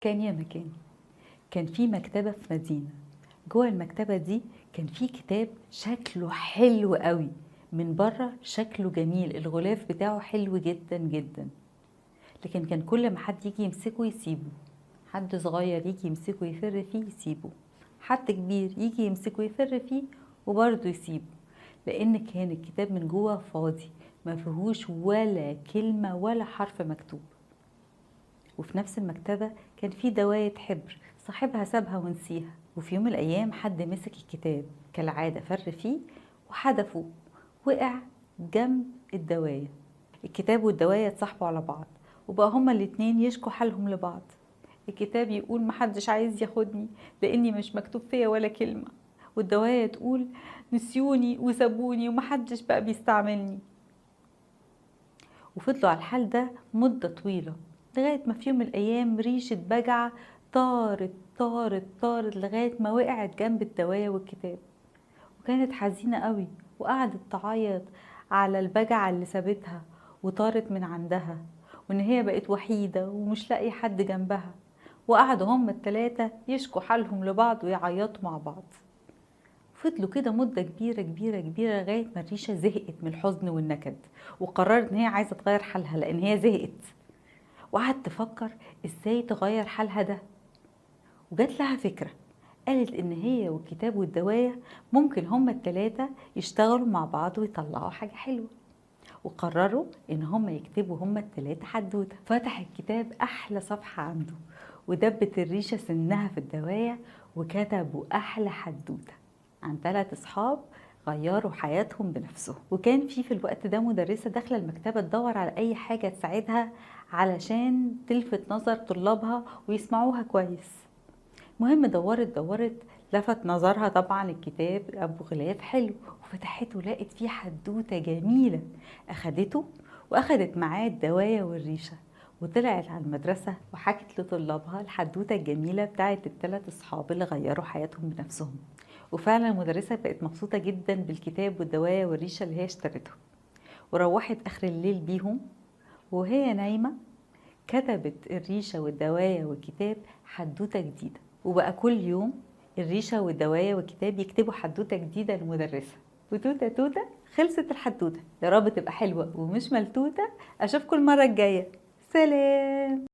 كان يا مكان كان في مكتبة في مدينة. جوه المكتبة دي كان في كتاب شكله حلو قوي، من بره شكله جميل، الغلاف بتاعه حلو جدا جدا، لكن كان كل ما حد يجي يمسكه يسيبه، حد صغير يجي يمسكه يفر فيه يسيبه، حد كبير يجي يمسكه يفر فيه وبرضه يسيبه، لأن كان الكتاب من جوه فاضي، ما فيهوش ولا كلمة ولا حرف مكتوب. وفي نفس المكتبة كان في دواية حبر صاحبها سابها ونسيها. وفي يوم من الأيام حد مسك الكتاب كالعادة، فر فيه وحدفه، وقع جنب الدواية. الكتاب والدواية اتصاحبوا على بعض، وبقى هما الاتنين يشكوا حالهم لبعض. الكتاب يقول محدش عايز ياخدني لأني مش مكتوب فيا ولا كلمة، والدواية تقول نسيوني وسابوني ومحدش بقى بيستعملني. وفضلوا على الحال ده مدة طويلة، لغاية ما في يوم من الأيام ريشة بجعة طارت طارت طارت لغاية ما وقعت جنب الدواية والكتاب، وكانت حزينة قوي وقعدت تعيط على البجعة اللي سابتها وطارت من عندها، وإن هي بقت وحيدة ومش لاقي حد جنبها. وقعدوا هم التلاتة يشكوا حالهم لبعض ويعيطوا مع بعض. فضلوا كده مدة كبيرة كبيرة كبيرة لغاية ما الريشة زهقت من الحزن والنكد، وقررت إن هي عايزة تغير حالها لأن هي زهقت. وقعدت تفكر إزاي تغير حالها ده، وجات لها فكرة. قالت إن هي والكتاب والدواية ممكن هما التلاتة يشتغلوا مع بعض ويطلعوا حاجة حلوة، وقرروا إن هما يكتبوا هما التلاتة حدوتة. فتح الكتاب أحلى صفحة عنده، ودبت الريشة سنها في الدواية، وكتبوا أحلى حدوتة عن 3 أصحاب غيروا حياتهم بنفسهم. وكان في الوقت ده مدرسة داخلة المكتبة تدور على أي حاجة تساعدها علشان تلفت نظر طلابها ويسمعوها كويس. المهم دورت لفت نظرها طبعا الكتاب أبو غلاف حلو، وفتحته لقت فيه حدوتة جميلة. أخدته وأخدت معاه الدواية والريشة، وطلعت على المدرسة وحكت لطلابها الحدوتة الجميلة بتاعت ال3 أصحاب اللي غيروا حياتهم بنفسهم. وفعلا المدرسة بقت مبسوطة جدا بالكتاب والدواية والريشة اللي هي اشترته. وروحت آخر الليل بيهم، وهي نايمة كتبت الريشة والدواية والكتاب حدوتة جديدة. وبقى كل يوم الريشة والدواية والكتاب يكتبوا حدوتة جديدة للمدرسة. وتوتة توتة خلصت الحدوتة. يا رب تبقى حلوة ومش ملتوتة. أشوفكم المرة الجاية. سلام.